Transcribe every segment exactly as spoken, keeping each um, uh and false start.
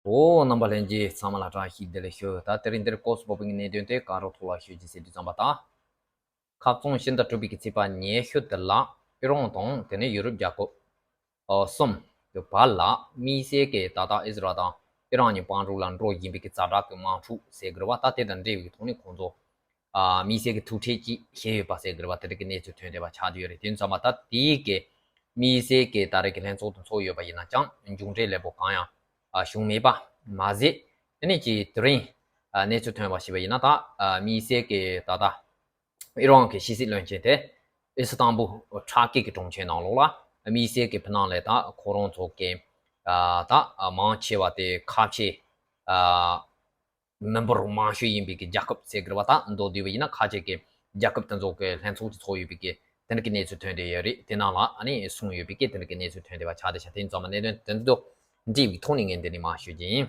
འོ། རྣམ་པ་ལྷན་རྒྱས་ཚང་མ་ལ་བཀྲ་ཤིས་བདེ་ལེགས་ཞུ། ད་དེ་རིང་འདིར་སྐོར་སུ་བབས་པའི་གནད་དོན་དེ་ག་རུ་ཐོག་ལ་ཞུ་རྒྱུ་ཟེར་དུས་ཙམ་པ་དང་། ཁ་རྩང་ཤིན་ཏུ་གྲུབ་པའི་ཚེས་པ་ཉི་ཤུ་དེ་ལ་ཨི་རན་དང་དེ་ནས་ཡུ་རོབ་རྒྱལ་ཁབ་ཨ་གསུམ་གྱི་བར་ལ་དམིགས་བསལ་གྱི་ད་ལྟ་ཨི་ཟི་རལ་དང་ཨི་རན་གཉིས་བང་རུབ་ལ་འགྲོ་བཞིན་པའི་གི་ཛ་དྲག་གི་དམག་འཁྲུག་ཟེར་དགོས་རེད་བ། ད་དེ་དང་འབྲེལ་བའི་ཐོག་ནས་ཁོང་ཚོ་ཨ་དམིགས་བསལ་གྱི་ཐུག་འཕྲད་ཅིག་བྱས་ཡོད་པ་ཟེར་དགོས་རེད་བ། དེ་འདྲ་གི་གནས་ཚུལ་ཐོན་བསྡད་པ་ཆགས་བསྡད་ཡོད་རེད། དེ་ཙམ་པ་ད་དེའི་གི་དམིགས་བསལ་གྱི་ད་རེས་ཀྱི་ལྷན་ཚོགས་དུ་ཚོགས་ཡོད་པ་ཡིན་ན་ཅང་མཇུག་འབྲས་ལེགས་པོ་གང་ཡང་ཨ་བྱུང་མེད་པ་མ་ཟད། ཨ་ནི་ཅིག་དེ་རིང་ཨ་གནས་ཚུལ་ཐོན་པ་ཞིག་པ་ཡིན་ན། ད་ཨ་དམིགས་བསལ་གྱི་ད་ལྟ་ཨི་རན་གྱི་ཕྱི་སྲིད་བློན་ཆེན་དེ་ཨི་སི་ཏན་བུལ་ཊར་ཀི་གི་གྲོང་ཁྱེར་ནང་ལོགས་ལ་དམིགས་བསལ་གྱི་ཕྱི་ནང་ལ་ད་ཁོ་རང་ཚོ་གི་ཨ་ད་ཨ་མང་ཆེ་བ་དེ་ཁ་ཆེ་ཨ་མི་འབོར་མང་ཤོས་ཡིན་པའི་གི་རྒྱལ་ཁབ་ཟེར་དགོས་རེད་བ། ད་མདོར་བསྡུས་པ་ཡིན་ན་ཁ་ཆེ་གི་རྒྱལ་ཁབ་དེ་ཚོ་གི་ལྷན་ཚོགས་ཀྱི་ཚོགས་ཡོད་པའི་གི་དེ་འདྲ་གི་གནས་ཚུལ་ཐོན་བསྡད་ཡོད་རེད། དེ་ནང་ལ་ཨ་ནི་གསུངས་ཡོད་པའི་གི་དེ་འདྲ་གི་གནས་ཚུལ་ཐོན་བསྡད་པ་ཆགས་བསྡད་ཤག་དེ་ཙམ་པ་གནད་དོན་དེ་ཚོ་འགྲིག་པའི་ཐོག་ནས་ངས་འདི་ནས་མར་ཞུ་རྒྱུ་ཡིན།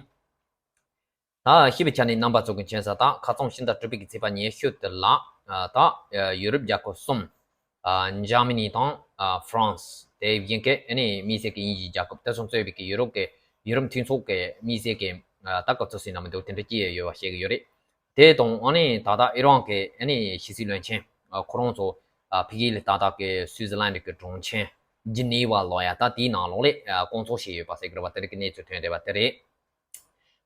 ད་ཤེས་པའི་ཆ་ནས་རྣམ་པ་ཚོ་གི་མཁྱེན་གསལ་ལྟར་ཁ་རྩང་ཤིན་ཏུ་གྲུབ་པའི་གི་ཚེས་པ་ཉི་ཤུ་དེ་ལ་ཨ་ད་ཡུ་རོབ་རྒྱལ་ཁབ་གསུམ། ཨ་འཇར་མ་ནི་དང་ཨ་ཧྥ་རན་སི། དེ་བཞིན་གྱི་ཨ་ནི་དམིགས་བསལ་གྱི་དབྱིན་ཇིའི་རྒྱལ་ཁབ་དེ་ཚོ་གཙོས་པའི་གི་ཡུ་རོབ་ཀྱི་ཡུ་རོབ་མཐུན་ཚོགས་ཀྱི་དམིགས་བསལ་གྱི་ཨ་ད་སྐབས་སུ་ཟིན་ན་མི་འདུག་དེ་འདྲ་སྐྱེས་ཡོད་པ་ཤེས་ཀྱི་ཡོད་རེད། དེ་དང་ཨ་ནི་ད་ལྟ་ཨི་རན་གྱི་ཨ་ནི་ཕྱི་སྲིད་བློན་ཆེན་ཨ་ཁོ་རང་ཚོ་ཨ་ཕ་གི་ལ་ད་ལྟ་གི་སུའི་ཛི་ལན་གྱི་གྲོང་ཁྱེར་ཇི་ནི་ཝ་ལོ་ཡ་ད་དེའི་ནང་ལོགས་ལ་ཨ་བསྐོང་ཚོགས་བྱས་ཡོད་པ་ཟེར་གྱི་རེད་བ། དེ་འདྲ་གི་གནས་ཚུལ་ཐོན་བསྡད་པ་དེ་རེད།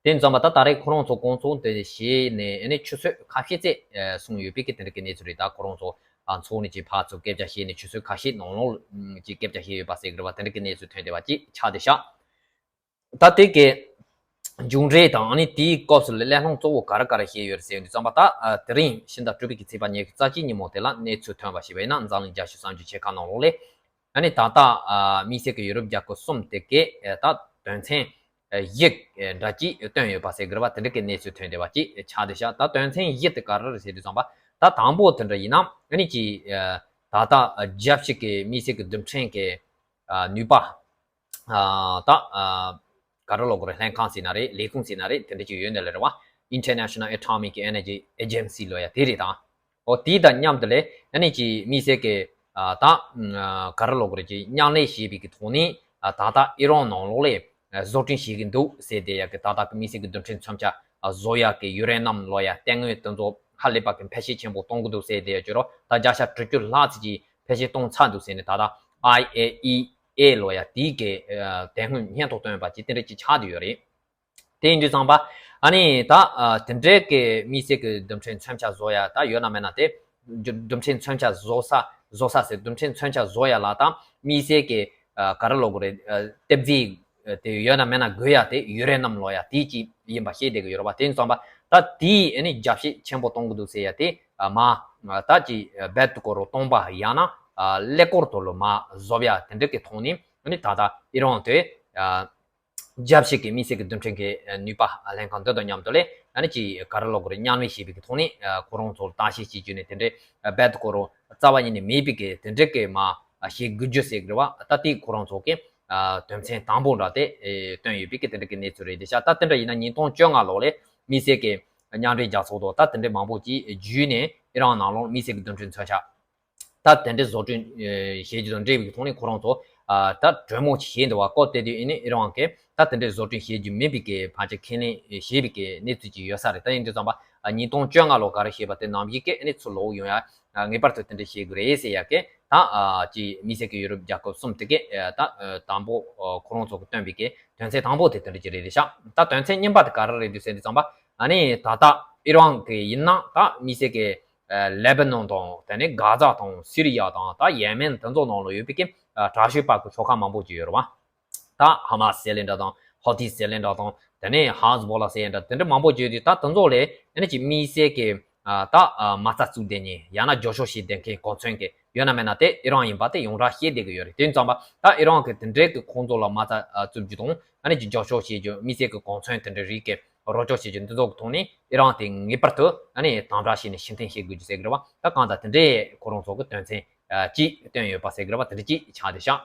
དེ་ཙམ་པ་ད་ད་རེས་ཁོ་རང་ཚོ་བསྐོང་ཚོགས་དེ་བྱས་ནས་ཨ་ནི་ཆུ་ཚོད་ཁ་ཤས་ཙམ་ཨ་གསུངས་ཡོད་པའི་གི་དེ་འདྲ་གི་གནས་ཚུལ་རེད། ད་ཁོ་རང་ཚོ་ཨ་ཚོགས་ནས་ཅིག་ཕར་ཚུར་སྐད་ཆ་བཤད་ནས་ཆུ་ཚོད་ཁ་ཤས་ནང་ལོགས་ཨ་ཅིག་སྐད་ཆ་བཤད་ཡོད་པ་ཟེར་གི་རེད་བ། དེ་འདྲ་གི་གནས་ཚུལ་ཐོན་བསྡད་པ་ཅིག་ཆགས་བསྡད་ཤག་ད་དེ་གི་མཇུག་འབྲས་དང་ཨ་ནི་དེའི་སྐབས་སུ་གླེང་སློང་གཙོ་བོ་ག་རེ་ག་རེ་བྱས་ཡོད་རེད་ཟེར་དུས་ཙམ་པ། ད་ཨ་དེ་རིང་ཕྱི་ཟླ་དྲུག་པའི་གི་ཚེས་པ་ཉི་ཤུ་རྩ་གཅིག་ཉིན་མོ་དེ་ལ་གནས་ཚུལ་ཐོན་པ་ཞིག་པ་ཡིན་ན། འཛམ་གླིང་རྒྱལ་སྤྱི་གསར་འགྱུར་ཆེ་ཁག་ནང་ལོགས་ལ་ཨ་ནི་ད་ལྟ་ཨ་དམིགས་བསལ་གྱི་ཡུ་རོབ་རྒྱལ་ཁབ་གསུམ་དེ་གའི་ཨ་ད་དོན་ཚན་ཨ་བཞི་ཨ་འདྲ་ཅིག་བཏོན་ཡོད་པ་ཟེར་གི་རེད་བ། དེ་འདྲ་གི་གནས་ཚུལ་ཐོན་བསྡད་པ་ཅིག་ཆགས་བསྡད་ཤག་ད་དོན་ཚན་བཞི་དེ་ག་རེ་རེད་ཟེར་དུས་ཙམ་པ། ད་དང་པོ་དེ་འདྲ་ཡིན་ན་ཨ་ནི་ཅིག་ཨ་ད་ལྟ་ཨ་རྒྱལ་སྤྱི་གི་དམིགས་བསལ་གྱི་རྡུལ་ཕྲན་གྱི་ཨ་ནུས་པ་ཨ་ད་ཨ་ག་རེ་ལབ་དགོས་རེད། ལྷན་ཁང་ཟེར་ན་རེད། ལས་ཁུངས་ཟེར་ན་རེད། དེ་འདྲ་ཅིག་ཡོད་ནི་ལ་རེད་བ། International Atomic Energy Agency ལབ་ཡ་དེ་རེད་ད། འོ་དེ་དང་མཉམ་དུ་ལས་ཨ་ནི་ཅིག་དམིགས་བསལ་གྱི་ཨ་ད་ཨ་ག་རེ་ལབ་དགོས་རེད། ཅིག་མཉམ་ལས་བྱས་པའི་གི་ཐོག་ནས་ཨ་ད་ལྟ་ཨི་རན་ནང་ལོགས་ལ་ཨ་བཟོ་སྐྲུན་བྱེད་ཀྱི་འདུག་ཟེར་བསྡད་ཡ་གི་ད་ལྟ་གི་དམིགས་བསལ་གྱི་རྡུལ་ཕྲན་མཚོན་ཆ་ཨ་བཟོ་ཡ་གི་ཡུ་རེ་ནམ་ལབ་ཡ་ལྟེ་ངོས་དེ་ཚོ་ཧ་ལས་པ་གི་འཕེལ་ཤུགས་ཆེན་པོ་གཏོང་གི་འདུག་ཟེར་བསྡད་ཡ་ཅིག་རོ། ད་བརྒྱ་ཆ་དྲུག་ཅུ་ལྷག་ཙམ་གྱིས་འཕེལ་ཤུགས་གཏོང་ཚར་འདུག་ཟེར་ནས་ད་ལྟ་ཨའི་ཨེ་ཨི་ཨེ་ལབ་ཡ་དེའི་གི་ཨ་དེ་སྔོན་སྙན་ཐོ་བཏོན་པ་ཅིག་དེ་འདྲ་ཅིག་ཆགས་བསྡད་ཡོད་རེད། དེ་ཡིན་དུས་ཙམ་པ་ཨ་ནི་ད་ཨ་དེ་འདྲའི་གི་དམིགས་བསལ་གྱི་རྡུལ་ཕྲན་མཚོན་ཆ་བཟོ་ཡ་ད་ཡོད་ན་མེད་ན་དེ་རྡུལ་ཕྲན་མཚོན་ཆ་བཟོ་ས་བཟོ་ས་ཟེར། རྡུལ་ཕྲན་མཚོན་ཆ་བཟོ་ཡ་ལ་ད་དམིགས་བསལ་གྱི་ཨ་ག་རེ་ལབ་དགོས་རེད། ཨ་གཏེར་རྫས་དེ་ཡོད་ན་མེད་ན་དགོས་ཡ་དེ་ཡུ་རེ་ནམ་ལབ་ཡ་དེ་ཅིག་ཡིན་པ་ཤེས་བསྡད་ཀྱི་ཡོད་རེད་བ། དེ་ཡིན་ཙམ་པ་ད་དེས་ཨ་ནི་རྒྱབ་བཤིག་ཆེན་པོ་གཏོང་གི་འདུག་ཟེར་ཡ་དེ་ཨ་མ་ད་ཅིག་རྦད་དེ་ཁོ་རང་སྟོང་པ་ཡང་ན་ཨ་ཀླད་ཀོར་དུ་ལོ་མ་བཟོ་ཡ་དེ་འདྲ་གི་ཐོག་ནས་ཨ་ནི་ད་ལྟ་ཨི་རན་དེ་ཨ་རྒྱབ་བཤིག་གི་དམིགས་བསལ་གྱི་རྡུལ་ཕྲན་གྱི་ནུས་པ་ལྷན་ཁང་འདི་དང་མཉམ་དུ་ལས་ཨ་ནི་ཅིག་ག་རེ་ལབ་དགོས་རེད། མཉམ་ལས་བྱས་པའི་གི་ཐོག་ནས་ཁོ་རང་ཚོར་བརྟག་དཔྱད་བྱེད་རྒྱུ་ནས་དེ་འདྲའི་རྦད་དེ་ཁོ་རང་རྩ་བ་ཉིད་ནས་མེད་པའི་གི་དེ་འདྲའི་གི་མ་བྱེད་དགོས་རྒྱུ་ཟེར་གི་རེད་བ། ད་དེ་ཁོ་རང་ཚོ་གི་དོན་ཚན་དང་པོ་འདྲ་དེ་བཏོན་ཡོད་པའི་གི་དེ་འདྲའི་གི་གནས་ཚུལ་རེད་དེ་ཤག་ད་དེ་འདྲ་ཡིན་ན་ཉིས་སྟོང་བཅོ་ལྔ་ལོ་ལས་དམིགས་བསལ་གྱི་མཉམ་འབྲེལ་རྒྱལ་ཚོགས་དང་ད་དེ་འདྲའི་མང་པོ་ཅིག་བརྒྱུད་ནས་ཨི་རན་ནང་ལོགས་དམིགས་བསལ་གྱི་རྡུལ་ཕྲན་མཚོན་ཆ་ད་དེ་འདྲའི་བཟོ་སྐྲུན་བྱེད་རྒྱུ་དང་འབྲེལ་བའི་ཐོག་ནས་ཁོ་རང་ཚོ་ད་གྲོས་མོལ་ཅིག་བྱས་འདུག་བ། སྐབས་དེ་དུས་ཨ་ནི་ཨི་རན་གྱིས་ད་དེ་འདྲའི་བཟོ་སྐྲུན་བྱེད་རྒྱུ་མིན་པའི་གི་ཕལ་ཆེར་ཁས་ལེན་བྱས་པའི་གི་གནས་ཚུལ་ཅིག་ཡོད་ས་རེད། ད་ཡིན་དུས་ཙམ་པ་ཉིས་སྟོང་བཅོ་ལྔ་ལོ་ག་རེ་བྱས་པ་དེ་ནམ་ཞིག་གི་ཨ་ནི་ཚུར་ལོག་ཡོང་ཡ་ངེས་པར་དུ་དེ་འདྲ་བྱེད་དགོས་རེད་ཟེར་ཡ་གི་ད་ཅིག་དམིགས་བསལ་གྱི་ཡུ་རོབ་རྒྱལ་ཁབ་གསུམ་དེ་གས་ད་དང་པོ་ཁོ་རང་ཚོ་གི་བཏོན་པའི་གི་དོན་ཚན་དང་པོ་དེ་དེ་འདྲ་ཅིག་རེད་རེད་ཤག་ད་དོན་ཚན་གཉིས་པ་དེ་ག་རེ་རེད་འདུག་ཟེར་དུས་ཙམ་པ་ཨ་ནི་ད་ལྟ་ཨི་རན་གྱི་ཡིན་ན་ད་དམིགས་བསལ་གྱི་ལེ་བྷ་ནོན་དང་དེ་ནས་གྷ་ཛ་དང་སི་རི་ཡ་དང་ད་ཡེ་མེན་དེ་ཚོ་ནང་ལ་ཡོད་པའི་གི་དྲག་ཤོས་པ་གི་ཤོག་ཁག་མང་པོ་ཅིག་ཡོད་རེད་བ། ད་ཧ་མ་སི་ཟེར་ལེ་འདྲ་དང་ཧོ་ཐི་ཟེར་ལེ་འདྲ་དང་དེ་ནས་ཧ་ཟི་བོ་ལ་ཟེར་འདྲ་དེ་འདྲ་མང་པོ་ཅིག་ཡོད་དུས་ད་དེ་ཚོ་ལས་ཨ་ནི་ཅིག་དམིགས་བསལ་གྱི་ད་མ་རྩ་བཙུགས་བསྡད་མཁན་ཡང་ན་རྒྱབ་སྐྱོར་བྱེད་བསྡད་མཁན་གོ་མཚོན་གྱི་ཡོད་ན་མེད་ན་དེ་ཨི་རན་ཡིན་པ་དེ་ཡོངས་གྲགས་བཤད་བསྡད་ཀྱི་ཡོད་རེད། དེ་ཙམ་པ་ད་ཨི་རན་གྱི་དེ་འདྲའི་གི་ཁོང་ཚོ་ལ་མ་རྩ་བཙུགས་རྒྱུ་དང་ཨ་ནི་ཅིག་རྒྱབ་སྐྱོར་བྱེད་རྒྱུ་དམིགས་བསལ་གྱི་གོ་མཚོན་དེ་འདྲའི་རིགས་ཀྱི་རོགས་སྐྱོར་བྱེད་རྒྱུ་འདི་ཚོ་གི་ཐོག་ནས་ཨི་རན་དེ་ངེས་པར་དུ་ཨ་ནི་དམ་དྲག་བྱས་ནས་ཕྱིར་འཐེན་བྱེད་དགོས་རྒྱུ་ཟེར་གི་རེད་བ། ད་གང་ལྟར་དེ་འདྲའི་ཁོ་རང་ཚོ་གི་དོན་ཚན་གཅིག་བཏོན་ཡོད་པ་ཟེར་གི་རེད་བ། དེ་འདྲ་གཅིག་ཆགས་བསྡད་ཤག་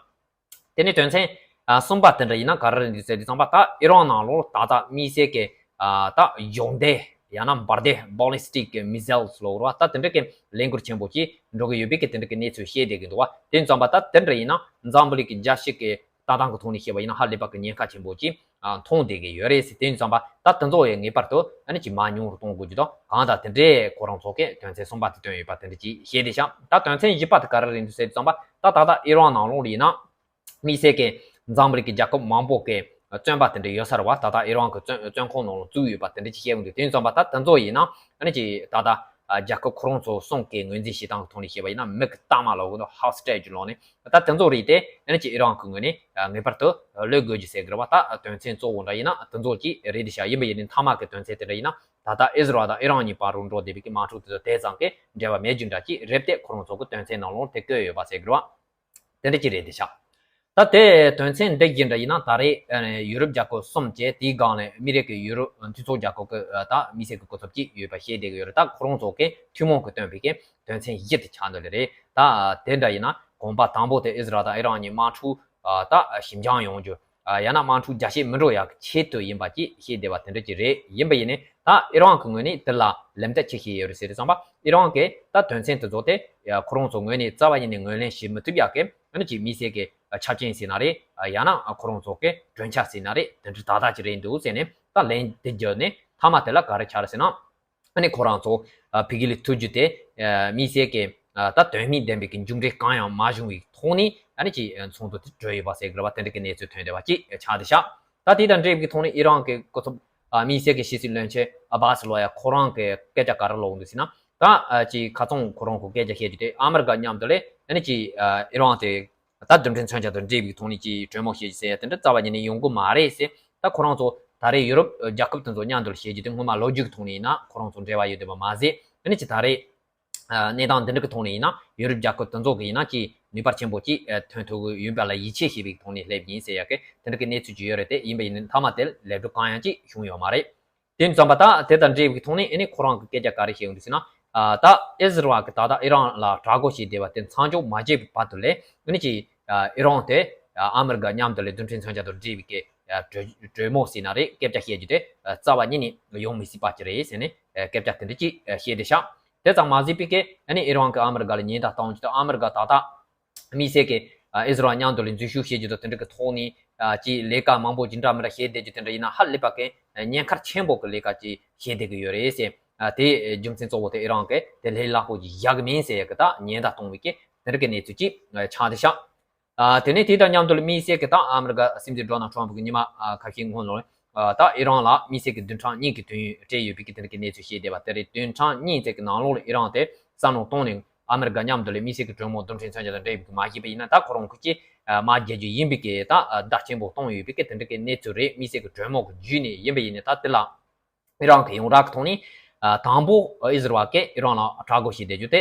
དེ་ནས་དོན་ཚན་གསུམ་པ་དེ་འདྲ་ཡིན་ན་ག་རེ་རེད་འདུག་ཟེར་དུས་ཙམ་པ་ད་ཨི་རན་ནང་ལོགས་ད་ལྟ་དམིགས་བསལ་གྱི་ད་གཞུང་འབྲེལ་ཡང་ན་འབར་མདེལ་ballistic missiles ལབ་རེད་བ། ད་དེ་འདྲ་གི་ལས་འགུལ་ཆེན་པོ་ཅིག་འགྲོ་གི་ཡོད་པའི་གི་དེ་འདྲ་གི་གནས་ཚུལ་བཤད་བསྡད་ཀྱི་འདུག་བ། དེ་ཙམ་པ་ད་དེ་འདྲ་ཡིན་ན་འཛམ་བུ་གླིང་གི་རྒྱལ་སྤྱི་གི་ ལྟ་སྟངས་ཀྱི་ཐོག་ནས་བཤད་པ་ཡིན་ན་ཧ་ལས་པ་གི་ཉེན་ཁ་ཆེན་པོ་ཅིག་མཐོང་བསྡད་ཀྱི་ཡོད་རེད་ཟེར། དེ་ཡིན་ཙང་པ་ད་དེ་ཚོ་ཡང་ངེས་པར་དུ་ཨ་ནི་ཅིག་མར་ཉུང་རུ་གཏོང་དགོས་རྒྱུ་དང་། གང་ལྟར་དེ་འདྲའི་ཁོ་རང་ཚོ་གིས་དོན་ཚན་གསུམ་པ་དེ་བཏོན་ཡོད་པ་དེ་འདྲ་ཅིག་བཤད་བསྡད་ཤག་ད་དོན་ཚན་བཞི་པ་དེ་ག་རེ་རེད་འདུག་ཟེར་དུས་ཙམ་པ་ད་ད་ལྟ་ཨི་རན་ནང་ལོགས་ལ་ཡིན་ན། དམིགས་བསལ་གྱི་འཛམ་བུ་གླིང་གི་རྒྱལ་ཁབ་མང་པོ་གི་བཙོན་པ་དེ་འདྲ་ཡོད་ས་རེད་བ། ད་ལྟ་ཨི་རན་གྱི་བཙོན་བཙོན་ཁང་ནང་ལ་བཙུགས་ཡོད་པ་དེ་འདྲ་ཅིག་བཤད་ཡོང་དུས། དེ་ཡིན་ཙང་པ་ད་དེ་ཚོ་ཡིན་ན་ཨ་ནི་ཅིག་ད་ལྟ་རྒྱལ་ཁབ་ཁོ་རང་ཚོ་གསུམ་གི་ངོས་འཛིན་བྱེད་སྟངས་ཀྱི་ཐོག་ནས་བཤད་པ་ཡིན་ན་མི་གི་གཏའ་མ་ལབ་དགོས་འདུག་ཧའུ་སི་ཊེ་ཇི་ལབ་ནས། ད་དེ་ཚོ་རེད་དེ་ཨ་ནི་ཅིག་ཨི་རན་གྱི་ངོས་ནས་ངེས་པར་དུ་གློད་དགོས་རྒྱུ་ཟེར་གི་རེད་བ། ད་དོན་ཚན་གཙོ་བོ་འདྲ་ཡིན་ན་དེ་ཚོ་ཅིག་རེད་དེ་ཤག་ཡིན་པ་ཡིན་ནའི་མཐའ་མ་གི་དོན་ཚན་དེ་འདྲ་ཡིན་ན་ད་ལྟ་ཨི་ཟི་རལ་དང་ཨི་རན་གཉིས་བར་དུ་འགྲོ་བསྡད་པའི་གི་དམག་འཁྲུག་དེ་ཚོ་དེ་ཙམ་གྱི་འབྲེལ་བ་མེད་རྒྱུ་འདྲ་ཅིག་རེད་དེ་ཁོ་རང་ཚོ་གི་དོན་ཚན་ནང་ལོགས་དེ་བཀོད་ཡོད་པ་ཟེར་གི་རེད་བ། དེ་འདྲ་ཅིག་རེད་དེ་ཤག་ད་དེ་དོན་ཚན་འདི་བཞིན་འདྲ་ཡིན་ན་ད་རེས་ཨ་ནི་ཡུ་རོབ་རྒྱལ་ཁབ་གསུམ་བཅས་དེའི་སྒང་ལ་མི་རིགས་ཀྱི་ཡུ་རོབ་འཐུས་ཚོགས་རྒྱལ་ཁབ་ཀྱི་ཨ་ད་དམིགས་བསལ་གྱི་སྐུ་ཚབ་ཅིག་ཡོད་པ་བཤད་བསྡད་ཀྱི་ཡོད་རེད། ད་ཁོ་རང་ཚོ་གི་ཐུན་མོང་གི་བཏོན་པའི་གི་དོན་ཚན་བཞི་དེ་ཆགས་འདུག་ལེ་རེད། ད་དེ་འདྲ་ཡིན་ན་གོམ་པ་དང་པོ་དེ་ཨི་ཟི་རལ་དང་ཨི་རན་གཉིས་དམག་འཁྲུག་ཨ་ད་ཞི་འཇམ་ཡོང་རྒྱུ། ཨ་ཡང་ན་དམག་འཁྲུག་རྒྱ་ཆེ་མི་འགྲོ་ཡག་གི་ཆེད་དུ་ཡིན་པ་ཅིག་བཤད་བསྡད་པ་དེ་འདྲ་ཅིག་རེད། ཡིན་པ་ཡིན་ནའི་ད་ཨི་རན་གྱི་ངོས་ནས་དེ་ལ་ལན་འདེབས་ཅི་བྱས་ཡོད་རེད་ཟེར་དུས་ཙམ་པ་ཨི་རན་གྱིས་ད་དོན་ཚན་དེ་ཚོ་དེ་ཁོ་རང་ཚོ་ངོས་ནས་རྩ་བ་ཉིད་ནས་ངོས་ལེན་བྱེད་མི་ཐུབ་ཡག་གི་ཨ་ནི་ཅིག་དམིགས་བསལ་གྱི་ཆ་རྐྱེན་ཟེར་ན་རེད། ཡང་ན་ཁོ་རང་ཚོ་གི་གྲོས་འཆར་ཟེར་ན་རེད། དེ་འདྲ་ཏག་ཏག་ཅིག་རེད་འདུག་ཟེར་ནས་ད་ལན་འདེབས་བརྒྱབ་ནས་མཐའ་མ་དེ་ལ་ག་རེ་ཆགས་རེད་ཟེར་ན། ཨ་ནི་ཁོ་རང་ཚོ་ཨ་ཕ་གི་ལ་ཐུག་རྒྱུ་དེ་ཨ་དམིགས་བསལ་གྱི་ཨ་ད་དོན་སྨིན་ལྡན་པའི་གི་མཇུག་འབྲས་གང་ཡང་མ་བྱུང་བའི་ཐོག་ནས་ཨ་ནི་ཅིག་ཨ་ཚོགས་འདུ་དེ་གྲོལ་ཡོད་པ་ཟེར་གི་རེད་བ། དེ་འདྲ་གི་གནས་ཚུལ་ཐོན་བསྡད་པ་ཅིག་ཆགས་བསྡད་ཤག་ད་དེ་དང་འབྲེལ་བའི་ཐོག་ནས་ཨི་རན་གྱི་སྐུ་ཚབ་ཨ་དམིགས་བསལ་གྱི་ཕྱི་སྲིད་བློན་ཆེན་ཨ་བྷ་སི་ལོ་ཡ་ཁོ་རང་གི་སྐད་ཆ་ག་རེ་ལབ་འདུག་ཟེར་ན། ད་ཨ་ཅིག་ཁ་སང་ཁོ་རང་གི་སྐད་ཆ་བཤད་རྒྱུ་དེ་ཨ་མི་རི་ཀ་མཉམ་དུ་ལས་ཨ་ནི་ཅིག་ཨ་ཨི་རན་དེ། ད་རྡུལ་ཕྲན་མཚོན་ཆ་དང་འབྲེལ་བའི་ཐོག་ནས་ཀྱི་གྲོས་མོལ་བྱེད་རྒྱུ་ཟེར་ཡ་དེ་འདྲ་རྩ་བ་ཉིད་ནས་ཡོང་གི་མ་རེད་ཟེར། ད་ཁོ་རང་ཚོ་ད་རེས་ཡུ་རོབ་རྒྱལ་ཁབ་དེ་ཚོ་མཉམ་དུ་བྱེད་རྒྱུ་དེ་སྔོན་མ་ལོ་རྒྱུས་ཀྱི་ཐོག་ནས་ཡིན་ན་ཁོ་རང་ཚོ་འབྲེལ་བ་ཡོད་བསྡད་པ་མ་ཟད། ཨ་ནི་ཅི་ད་རེས་གནས་སྟངས་འདི་འདྲ་གི་ཐོག་ནས་ཡིན་ན་ཡུ་རོབ་རྒྱལ་ཁབ་དེ་ཚོ་གི་ཡིན་ན་ཀྱི་ནུས་པ་ཆེན་པོ་ཅིག་ཐོན་ཐུབ་ཀྱི་ཡིན་པ་ལ་ཡིད་ཆེས་བྱེད་པའི་ཐོག་ནས་སླེབས་ཡིན་ཟེར་ཡ་གི་དེ་འདྲ་གི་གནས་ཚུལ་ཅིག་ཡོད་རེད་དེ། ཡིན་པ་ཡིན་ན་མཐའ་མ་དེར་ལེགས་གྲུབ་གང་ཡང་ཅིག་བྱུང་ཡོད་མ་རེད། དེ་ཙམ་པ་ད་དེ་དང་འབྲེལ་བའི་ཐོག་ནས་ཨ་ནི་ཁོ་རང་གི་སྐད་ཆ་ག་རེ་བཤད་ཡོང་འདུག་ཟེར་ན། ཨ་ད་ཨི་ཟི་རལ་གི་ད་ལྟ་ཨི་རན་ལ་དྲག་རྒོལ་བྱས་བསྡད་པ་དེ་མཚམས་འཇོག་མ་བྱས་པའི་བར་དུ་ལས་ཨ་ནི་ཅིག་ཨ་ཨི་རན་དེ་ཨ་མི་རི་ཀ་མཉམ་དུ་ལས་རྡུལ་ཕྲན་མཚོན་ཆ་དང་འབྲེལ་བའི་གི་ཨ་གྲོས་གྲོས་མོལ་ཟེར་ན་རེད། སྐད་ཆ་བཤད་རྒྱུ་དེ་ཨ་རྩ་བ་ཉིད་ནས་ཡོང་མི་སྲིད་པ་ཅིག་རེད་ཟེར་ནས་ཨ་སྐད་ཆ་དེ་འདྲ་ཅིག་ཨ་བཤད་བསྡད་ཤག་དེ་ཙམ་མ་ཟད་པའི་གི་ཨ་ནི་ཨི་རན་གི་ཨ་མི་རི་ཀ་ལ་ཉེན་བརྡ་གཏོང་རྒྱུ་དང་ཨ་མི་རི་ཀ་ད་ལྟ། དམིགས་བསལ་གྱི་ཨ་ཨི་ཟི་རལ་མཉམ་དུ་ལ་འཛུལ་ཞུགས་བྱེད་རྒྱུ་དང་དེ་འདྲ་གི་ཐོག་ནས་ཨ་ཅིག་ལས་ཀ་མང་པོ་ཅིག་འདྲ་མི་འདྲ་བྱེད་བསྡད་རྒྱུ་དེ་འདྲ་ཡིན་ན་ཧ་ལས་པ་གི་ཉེན་ཁ་ཆེན་པོ་གི་ལས་ཀ་ཅིག་བྱེད་བསྡད་ཀྱི་ཡོད་རེད་ཟེར། ཨ་དེ་རྒྱུ་མཚན་གཙོ་བོ་དེ་ཨི་རན་གི་དེ་ལས་སླ་པོ་ཅིག་བཞག་གི་མིན་ཟེར་ཡ་གི་ད་ཉེན་བརྡ་གཏོང་བའི་གི་དེ་འདྲ་གི་གནས་ཚུལ་ཅིག་ཆགས་བསྡད་ཤག་ཨ་དེ་ནས་དེ་དང་མཉམ་དུ་ལ་དམིགས་བསལ་གྱི་ད་ཨ་མི་རི་ཀ་སྲིད་འཛིན་ཌོ་ནལ་ཊམ་གི་ཉི་མ་ཨ་ཁ་ཤས་སྔོན་ལ་ཨ་ད་ཨི་རན་ལ་དམིགས་བསལ་གྱི་བདུན་ཕྲག་གཉིས་ཀྱི་དུས་ཡུན་སྤྲད་ཡོད་པའི་གི་དེ་འདྲ་གི་གནས་ཚུལ་བཤད་བསྡད་པ་དེ་རེད། བདུན་ཕྲག་གཉིས་ཙམ་གྱི་ནང་ལོགས་ལ་ཨི་རན་དེ་བསམ་བློ་གཏོང་ནས། ཨ་མི་རི་ཀ་མཉམ་དུ་ལས་དམིགས་བསལ་གྱི་གྲོས་མོལ་རྡུལ་ཕྲན་མཚོན་ཆ་དང་འབྲེལ་བའི་མ་བྱས་པ་ཡིན་ན་ད་ཁོ་རང་ཁུ་ཅི་མ་རྒྱལ་རྒྱུ་ཡིན་པའི་གི་ད་བརྡ་ཆེན་པོ་གཏོང་ཡོད་པའི་གི་དེ་འདྲ་གི་གནས་ཚུལ་རེད། དམིགས་བསལ་གྱི་གྲོས་མོལ་གྱི་བརྒྱུད་ནས་ཡིན་པ་ཡིན་ནའི་ད་དེ་ལ་ཨི་རན་གྱི་ཡོངས་གྲགས་ཀྱི་ཐོག་ནས་དང་པོ་ཨི་ཟི་རལ་གྱིས་ཨི་རན་ལ་དྲག་རྒོལ་བྱས་བསྡད་རྒྱུ་དེ་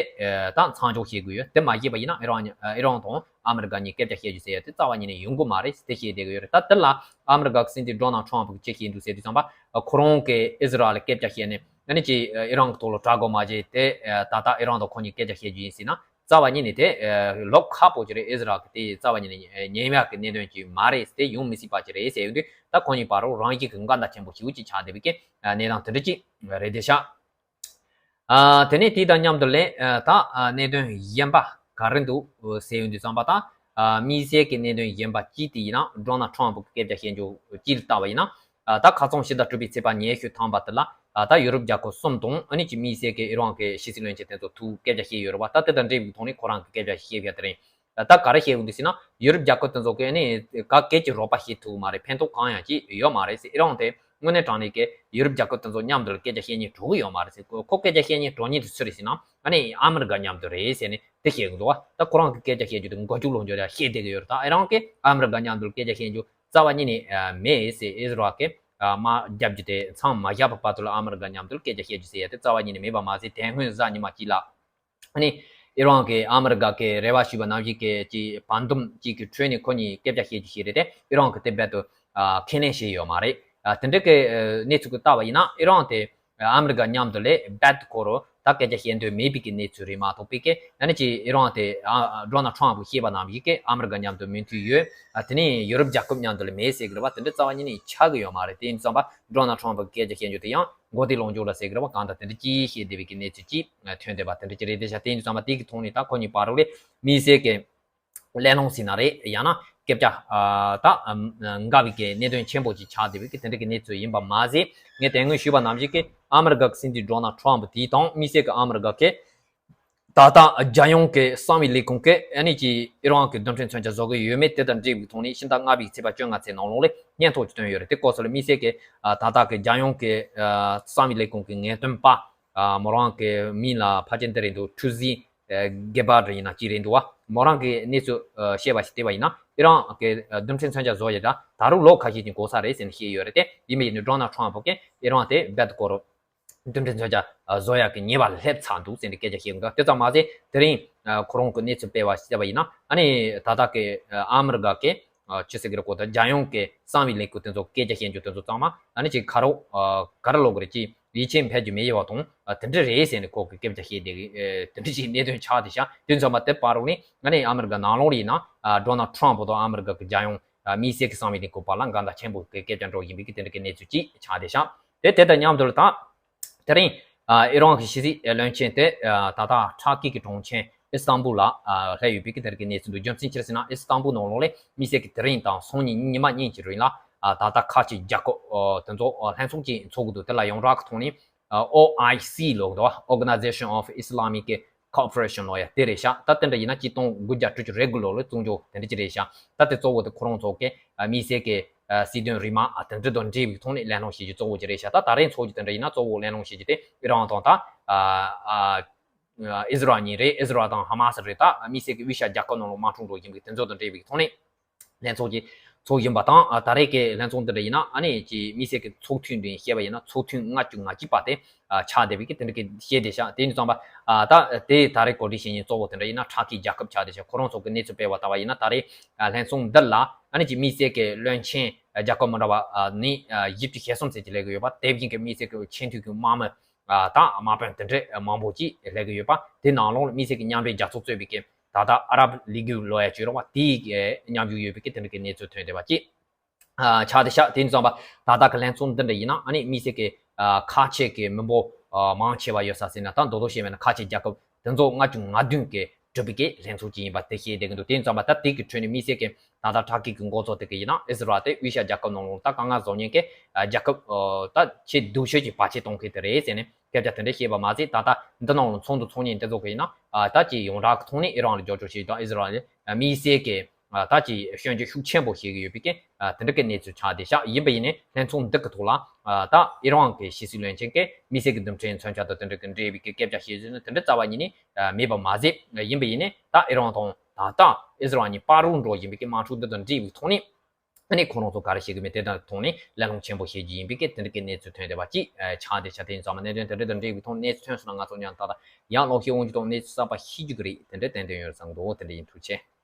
ད་མཚམས་འཇོག་བྱེད་དགོས་ཡོད། དེ་མ་བྱས་པ་ཡིན་ན་ཨི་རན་ཨི་རན་དང་ཨ་མི་རི་ཀ་གཉིས་སྐད་ཆ་བཤད་རྒྱུ་ཟེར་ཡ་དེ་རྩ་བ་ཉིད་ནས་ཡོང་གི་མ་རེད་ཟེར་དེ་བཤད་བསྡད་ཀྱི་ཡོད་རེད། ད་དེ་ལ་ཨ་མི་རི་ཀ་གི་སྲིད་འཛིན་ཌོ་ནལ་ཊམ་གྱིས་ཅི་བཤད་འདུག་ཟེར་དུས་ཙམ་པ་ཁོ་རང་གིས་ཨི་ཟི་རལ་ལ་སྐད་ཆ་བཤད་ནས། ཨ་ནི་ཅིག་ཨི་རན་གྱི་ཐོག་ལ་དྲག་རྒོལ་མ་བྱས་ཏེ་ད་ལྟ་ཨི་རན་དང་ཁོ་གཉིས་སྐད་ཆ་བཤད་རྒྱུ་ཡིན་ཟེར་ན་རྩ་བ་ཉིད་ནས་དེ་ལོབས་ཁག་པོ་ཅིག་རེད། ཨི་ཟི་རལ་གྱིས་དེ་རྩ་བ་ཉིད་ནས་ཉན་ཡག་གི་གནད་དོན་ཅིག་མ་རེད། དེ་ཡོང་མི་སྲིད་པ་ཅིག་རེད་ཟེར་ཡོང་དུས་ད་ཁོ་གཉིས་བར་རུ་རང་བཞིན་གྱི་འགལ་ཟླ་ཆེན་པོ་ཞེ་པོ་ཅིག་ཆགས་བསྡད་པའི་གི་གནས་སྟངས་དེ་འདྲ་ཅིག་རེད་བསྡད་ཤག་ཨ་དེ་ནས་དེ་དང་མཉམ་དུ་ལས་ཨ་ད་ཨ་གནད་དོན་གཞན་པ་ག་རེ་འདུག་ཟེར་ཡོང་དུས་ཙམ་པ་ད་ཨ་དམིགས་བསལ་གྱི་གནད་དོན་གཞན་པ་གཅིག་དེ་ཡིན་ན་ཌོ་ནལ་ཊམ་གྱི་སྐད་ཆ་བཤད་རྒྱུ་གཅིག་ལ་བལྟས་པ་ཡིན་ན། ཨ་ད་ཁ་སང་ཕྱི་ཟླ་དྲུག་པའི་ཚེས་པ་ཉི་ཤུ་ཐམ་པ་དེ་ལ་ཨ་ད་ཡུ་རོབ་རྒྱལ་ཁབ་གསུམ་དང་ཨ་ནི་ཅིག་དམིགས་བསལ་གྱི་ཨི་རན་གྱི་ཕྱི་སྲིད་བློན་ཆེན་དེ་ཚོ་ཐུག་སྐད་ཆ་བཤད་ཡོད་རེད་བ། ད་དེ་དང་འབྲེལ་བའི་ཐོག་ནས་ཁོ་རང་གི་སྐད་ཆ་བཤད་ཡ་དེ་རེད། ད་ག་རེ་བཤད་ཡོང་འདུག་ཟེར་ན་ཡུ་རོབ་རྒྱལ་ཁབ་དེ་ཚོ་གིས་ཨ་ནི་ག་གེ་ཅིག་རོགས་པ་བྱེད་ཐུབ་མ་རེད། ཕན་ཐོགས་གང་ཡང་ཅིག་ཡོད་མ་རེད་ཟེར། ཨི་རན་དེ་དངོས་གནས་དྲང་གནས་ཀྱི་ཡུ་རོབ་རྒྱལ་ཁབ་དེ་ཚོ་མཉམ་དུ་ལ་སྐད་ཆ་བཤད་མཁན་འགྲོ་གི་ཡོད་མ་རེད་ཟེར། ཁོ་ཁོ་སྐད་ཆ་བཤད་མཁན་འགྲོ་མཁན་དེ་སུ་རེད་ཟེར་ན་ཨ་ནི་ཨ་མི་རི་ཀ་མཉམ་དུ་རེད་ཟེར་ནས་དེ་བཤད་གི་འདུག་བ། ད་ཁོ་རང་གི་སྐད་ཆ་བཤད་རྒྱུ་དེ་མགོ་མཇུག་ལོག་འཇོག་ཡ་བཤད་བསྡད་གི་ཡོད་རེད། ད་ཨི་རན་གྱིས་ཨ་མི་རི་ཀ་མཉམ་དུ་ལ་སྐད་ཆ་བཤད་རྒྱུ་རྩ་བ་ཉིད་ནས་མེད་ཟེར། ཨི་ཟི་རལ་གྱིས་དམག་རྒྱག་རྒྱུ་དེ་མཚམས་མ་བཞག་པའི་བར་དུ་ལ་ཨ་མི་རི་ཀ་མཉམ་དུ་སྐད་ཆ་བཤད་རྒྱུ་ཟེར་ཡ་དེ་རྩ་བ་ཉིད་ནས་མེད་པ་མ་ཟད། དེ་སྔོན་གཟའ་ཉི་མ་གཅིག་ལ་ཨ་ནི་ཨི་རན་གྱིས་ཨ་མི་རི་ཀ་གི་རེ་བ་ཞུས་པ་ནང་བཞིན་གྱི་ཅིག་བར་འདུམ་གཅིག་གི་ཁྲོད་ནས་ཁོ་གཉིས་སྐད་ཆ་བཤད་རྒྱུ་ཞིག་རེད་དེ་ཨི་རན་གྱིས་དེ་རྦད་དུ་ཨ་ཁས་ལེན་བྱས་ཡོད་མ་རེད། ཨ་དེ་འདྲ་གི་ཨ་གནས་ཚུལ་གྱི་ལྟ་བ་ཡིན་ན་ཨི་རན་དེ་ཨ་མི་རི་ཀ་མཉམ་དུ་ལས་རྦད་དེ་ཁོ་རང་ད་སྐད་ཆ་བཤད་འདོད་མེད་པའི་གི་གནས་ཚུལ་རེད་མ་གཏོགས་པའི་གི་ཨ་ནི་ཅིག་ཨི་རན་དེ་ཨ་ཌོ་ནལ་ཊམ་གྱིས་བཤད་པ་ནང་བཞིན་གི་ཨ་མི་རི་ཀ་མཉམ་དུ་མོས་མཐུན་ཡོད། ཨ་དེ་ནས་ཡུ་རོབ་རྒྱལ་ཁབ་མཉམ་དུ་ལ་མེད་ཟེར་གི་རེད་བ། དེ་འདྲ་རྩ་བ་ཉིད་ནས་ཆགས་གི་ཡོད་མ་རེད། དེ་ཡིན་དུས་ཙམ་པ་ཌོ་ནལ་ཊམ་གྱིས་སྐད་ཆ་བཤད་རྒྱུ་དེ་ཡང་མགོ་བདེ་ལོག་འཇོག་འདྲ་ཟེར་གི་རེད་བ། གང་ལྟར་དེ་འདྲ་ཅིག་བཤད་བསྡད་པའི་གི་གནས་ཚུལ་ཅིག་ཐོན་བསྡད་པ་དེ་འདྲ་ཅིག་རེད་བསྡད་ཤག་དེ་ཡིན་དུས་ཙམ་པ་དེ་གི་ཐོག་ནས་ད་ཁོ་གཉིས་བར་དུ་ལས་དམིགས་བསལ་གྱི་གླེང་སློང་ཟེར་ན་རེད། ཡང་ན་ སྐད་ཆ་ད་འགའ་བའི་གི་གནད་དོན་ཆེན་པོ་ཅིག་ཆགས་བསྡད་པའི་གི་དེ་འདྲ་གི་གནས་ཚུལ་ཡིན་པ་མ་ཟད། ངས་དེ་སྔོན་ཞུས་པ་ནང་བཞིན་གི་ཨ་མི་རི་ཀ་གི་སྲིད་འཛིན་ཌོ་ནལ་ཊམ་དེ་དང་དམིགས་བསལ་གི་ཨ་མི་རི་ཀ་གི་ད་ལྟ་རྒྱལ་ཡོངས་ཀྱི་གསང་བའི་ལས་ཁུངས་ཀྱིས་ཨ་ནི་ཀྱི་ཨི་རན་གྱི་རྡུལ་ཕྲན་མཚོན་ཆ་བཟོ་གི་ཡོད་མེད་དེ་དང་འབྲེལ་བའི་ཐོག་ནས་ཕྱི་ཟླ་ལྔ་པའི་ཚེས་པ་བཅོ་ལྔ་ཚེས་ནང་ལོགས་ལ་སྙན་ཐོ་ཅིག་བཏོན་ཡོད་རེད། དེ་སྐོར་སོགས་ལ་དམིགས་བསལ་གྱི་ད་ལྟ་གི་རྒྱལ་ཡོངས་ཀྱི་གསང་བའི་ལས་ཁུངས་ཀྱི་ངེས་སྟོན་པ་མོ་རང་གི་མིང་ལ་ཕལ་ཆེར་འདི་རེད་འདུག་ཁྲུ་ཟི་གེ་བར་ཡིན་ན་ཅི་རེད་འདུག་བ། མོ་རང་གི་གནས་ཚུལ་བཤད་པ་ཞིག་བལྟས་པ་ཡིན་ན་ཨི་རན་གྱི་རྡུལ་ཕྲན་མཚོན་ཆ་བཟོ་ཡ་ད་ད་རུང་ལོ་ཁ་ཤས་ཀྱི་འགོར་ས་རེད་ཟེར་ནས་བཤད་ཡོད་རེད། དེ་ཡིན་པ་ཡིན་ན་ཌོ་ནལ་ཊམ་གྱིས་ཨི་རན་དེ་རྦད་དེ་སྐོར་རྡུལ་ཕྲན་མཚོན་ཆ་བཟོ་ཡག་གི་ཉེས་པ་སླེབས་ཚར་འདུག་ཟེར་ནས་སྐད་ཆ་བཤད་ཡོང་འདུག་དེ་ཙམ་མ་ཟད་དེ་རིང་ཁོ་རང་གི་གནས་ཚུལ་སྤེལ་བ་བཤད་པ་ཡིན་ན་ཨ་ནི་ད་ལྟ་གི་ཨ་མི་རི་ཀ་གི་ཆི་ཟེར་གི་རེད་གོ་ད་རྒྱལ་ཡོངས་ཀྱི་གསང་བའི་ལས་ཁུངས་དེ་ཚོ་སྐད་ཆ་བཤད་རྒྱུ་དེ་ཚོ་ཚང་མ་ཨ་ནི་ཅིག་ཁ་རོག་ག་རེ་ལབ་དགོས་རེད། ཅིག་ཡིད་ཆེས་འཕེར་རྒྱུ་མི་ཡོད་པ་དང་དེ་འདྲ་རེད་ཟེར་ནས་ཁོ་གི་སྐད་ཆ་བཤད་དེ་དེ་འདྲ་ཅིག་གནད་དོན་ཆགས་བསྡད་ཤག་དེ་ཚང་མ་དེ་བར་རོགས་ནི་ཨ་ནི་ཨ་མི་རི་ཀ་ནང་ལོགས་ལ་ཡིན་ན་ཌོ་ནལ་ཊམ་དང་ཨ་མི་རི་ཀ་གི་རྒྱལ་ཡོངས་དམིགས་བསལ་གྱི་གསང་བའི་ལས་ཁུངས་བར་ལ་འགལ་ཟླ་ཆེན་པོ་གི་སྐད་ཆ་འགྲོ་བཞིན་པའི་གི་དེ་འདྲ་གི་གནས་ཚུལ་ཅིག་ཆགས་བསྡད་ཤག་དེ་དེ་དང་མཉམ་དུ་ལ་ད་དེ་རིང་ཨི་རན་གྱི་ཕྱི་སྲིད་བློན་ཆེན་དེ་ད་ལྟ་ཊར་ཀི་གི་གྲོང་ཁྱེར་ཨི་སི་ཏན་བུལ་ལ་སླེབས་ཡོད་པའི་གི་དེ་རིང་གི་གནས་ཚུལ་འདུག་རྒྱུ་མཚན་ཅི་རེད་ཟེར་ན་ཨི་སི་ཏན་བུལ་ནང་ལོགས་ལ་དམིགས་བསལ་གྱི་དེ་རིང་དང་སང་ཉིན་ཉི་མ་གཉིས་ཀྱི་རིང་ལ་ད་ལྟ་ཁ་ཆེ་རྒྱལ་ཁབ་དེ་ཚོ་ལྷན་ཚོགས་ཅིག་ཚོགས་ཀྱི་འདུག་དེ་ལ་ཡོངས་གྲགས་ཀྱི་ཐོག་ནས་ཨོ་ཨའི་སི་ལབ་འདུག Organization of Islamic Cooperation ལབ་ཡ་དེ་རེད་ཤག་ད་དེ་འདྲ་ཡིན་ན་གཅིག་སྟོང་དགུ་བརྒྱ་དྲུག་ཅུ་རེ་དགུ་ལོ་ལ་བཙུགས་འཇོག་དེ་འདྲ་ཅིག་རེད་ཤག་ད་དེ་གཙོ་བོ་དེ་ཁོ་རང་ཚོ་གི་དམིགས་བསལ་གྱི་སྲིད་དོན་རིས་མ་དེ་འདྲ་དང་འབྲེལ་བའི་ཐོག་ནས་གླེང་སློང་བྱེད་རྒྱུ་གཙོ་བོ་ཅིག་རེད་ཤག་ད་ད་རེས་ཚོགས་རྒྱུ་དེ་འདྲ་ཡིན་ན་གཙོ་བོ་གླེང་སློང་བྱེད་རྒྱུ་དེ་ཨི་རན་དང་ད་ཨི་ཟི་རལ་གཉིས་རེད། ཨི་ཟི་རལ་དང་ཧ་མ་སི་རེད། ད་དམིགས་བསལ་གྱི་དབུས་ཤར་རྒྱལ་ཁབ་ནང་ལ་དམག་འཁྲུག་འགྲོ་བཞིན་པའི་དེ་ཚོ་དང་འབྲེལ་བའི་ཐོག་ནས། ལྷན་ཚོགས་ཀྱི་ཚོགས་ཡིན་པ་དང་ཨ་ད་རེས་ཀྱི་ལྷན་ཚོགས་འདི་འདྲ་ཡིན་ན་ཨ་ནི་ཀྱི་དམིགས་བསལ་གྱི་ཚོགས་ཐུན་འདི་བཤད་པ་ཡིན་ན་ཚོགས་ཐུན་ལྔ་བཅུ་ང་གཅིག་པ་དེ་ཨ་ཆགས་བསྡད་པའི་གི་དེ་འདྲ་གི་བཤད་བསྡད་ཤག་དེ་ཡིན་ཙང་པ་ཨ་ད་དེ་ད་རེས་གོ་སྒྲིག་བྱེད་མཁན་གཙོ་བོ་དེ་འདྲ་ཡིན་ན་ཊར་ཀི་རྒྱལ་ཁབ་ཆགས་བསྡད་ཤག་ཁོ་རང་ཚོ་གི་གནས་ཚུལ་སྤེལ་བ་ལྟ་བ་ཡིན་ན་ད་རེས་ཨ་ལྷན་ཚོགས་འདི་ལ་ཨ་ནི་ཀྱི་དམིགས་བསལ་གྱི་བློན་ཆེན་རྒྱལ་ཁབ་མི་འདྲ་བ་ནི་བཞི་བཅུ་ཞེ་གསུམ་ཙམ་ཅིག་སླེབས་ཀྱི་ཡོད་པ། དེ་བཞིན་གྱི་དམིགས་བསལ་གྱི་ཆེས་མཐོའི་གི་དམག་མི་ཨ་དང་དམག་དཔོན་དེ་འདྲ་མང་པོ་ཅིག་སླེབས་ཀྱི་ཡོད་པ། དེ་ནང་ལོགས་ལ་དམིགས་བསལ་གྱི་མཉམ་འབྲེལ་རྒྱལ་ཚོགས་གཙོས་པའི་གི་ད་ལྟ་ཨ་རབ་ལིག་ལོ་ཡ་བཅུ་རོགས་པ་དེའི་མཉམ་ཞུགས་ཡོད་པའི་གི་དེ་འདྲ་གི་གནས་ཚུལ་ཐོན་བསྡད་པ་ཅིག་ཆགས་བསྡད་ཤག་དེ་ཡིན་ཙང་པ་ད་ལྟ་གི་ལྷན་ཚོགས་འདི་འདྲ་ཡིན་ན་ཨ་ནི་དམིགས་བསལ་གྱི་ཁ་ཆེ་གི་མི་འབོར་མང་ཆེ་བ་ཡོད་ས་ཟེར་ན་ད་མདོར་བསྡུས་བཤད་པ་ཡིན་ན་ཁ་ཆེ་རྒྱལ་ཁབ་དེ་ཚོ་ལྔ་བཅུ་ང་བདུན་གི་གྲུབ་པའི་གི་ལྷན་ཚོགས་ཅིག་ཡིན་པ་དེ་ཤེས་བསྡད་ཀྱི་འདུག་དེ་ཡིན་ཙང་པ་ད་དེ་གི་ཁྲོད་ནས་དམིགས་བསལ་གྱི་ད་ལྟ་ཊར་ཀི་གི་འགོ་གཙོ་དེ་གི་ཡིན་ན་ཨི་ཟི་རལ་དེ་དབུས་ཤར་རྒྱལ་ཁབ་ནང་ལོགས་ད་དཀའ་ངལ་བཟོ་མཁན་གི་རྒྱལ་ཁབ་ད་ཆེས་སྡུག་ཤོས་ཀྱི་བར་ཆད་གཏོང་མཁན་དེ་རེད་ཟེར་ནས་སྐད་ཆ་དེ་འདྲ་བཤད་པ་མ་ཟད། ད་ལྟ་འདི་ནང་ལ་ཚོགས་འདུ་ཚོགས་མཁན་དེ་ཚོ་གི་ཡིན་ན་ད་ཀྱི་ཡོངས་གྲགས་ཀྱི་ཐོག་ནས་ཨི་རན་ལ་རྒྱབ་སྐྱོར་བྱེད་དང་ཨི་ཟི་རལ་དམིགས་བསལ་གྱི་ད་ཀྱི་སྐྱོན་བརྗོད་ཤུགས་ཆེན་པོ་བྱེད་ཀྱི་ཡོད་པའི་གི་དེ་འདྲ་གི་གནས་ཚུལ་ཆགས་བསྡད་ཤག་ཡིན་པ་ཡིན་ནའི་ལྷན་ཚོགས་འདི་གི་ཐོག་ལ་ད་ཨི་རན་གྱི་ཕྱི་སྲིད་བློན་ཆེན་གྱིས་དམིགས་བསལ་གྱི་རྡུལ་ཕྲན་མཚོན་ཆ་དང་དེ་འདྲ་གི་འབྲེལ་བའི་གི་སྐད་ཆ་བཤད་ཟིན་ན་དེ་འདྲ་རྩ་བ་ཉིད་ནས་མེད་པ་མ་ཟད། ཡིན་པ་ཡིན་ནའི་ད་ཨི་རན་དང་ད་ལྟ་ཨི་ཟི་རལ་གཉིས་བར་རུ་འགྲོ་བཞིན་པའི་གི་དམག་འཁྲུག་འདི་དང་འབྲེལ་བའི་ཐོག་ནས། ཨ་ནི་ཁོ་རང་ཚོ་ག་རེ་བཤད་ཀྱི་མེད་དེ་དང་ཐོག་ནས་གླེང་སློང་ཆེན་པོ་བྱེད་རྒྱུ་ཡིན་པའི་གི་དེ་འདྲ་གི་གནས་ཚུལ་ཐོན་བསྡད་པ་ཅིག་ཆགས་བསྡད་ཤག་དེ་ཡིན་ཙང་མ་གནད་དོན་དེ་འདྲ་དང་འབྲེལ་བའི་ཐོག་གནས་ཚུལ་ཐོན་སོང་ན་ང་ཚོ་ཉན་ཏག་ཏག་ཡང་ལོག་ཤེས་འོང་རྒྱུ་དང་གནས་ཚུལ་གསར་པ་ཤེས་རྒྱུ་གི་རེད། དེ་འདྲ་ཏན་ཏན་ཡོད་བསམ་འདུག་དེ་འདྲ་ཡིན། ཐུགས་རྗེ་ཆེ།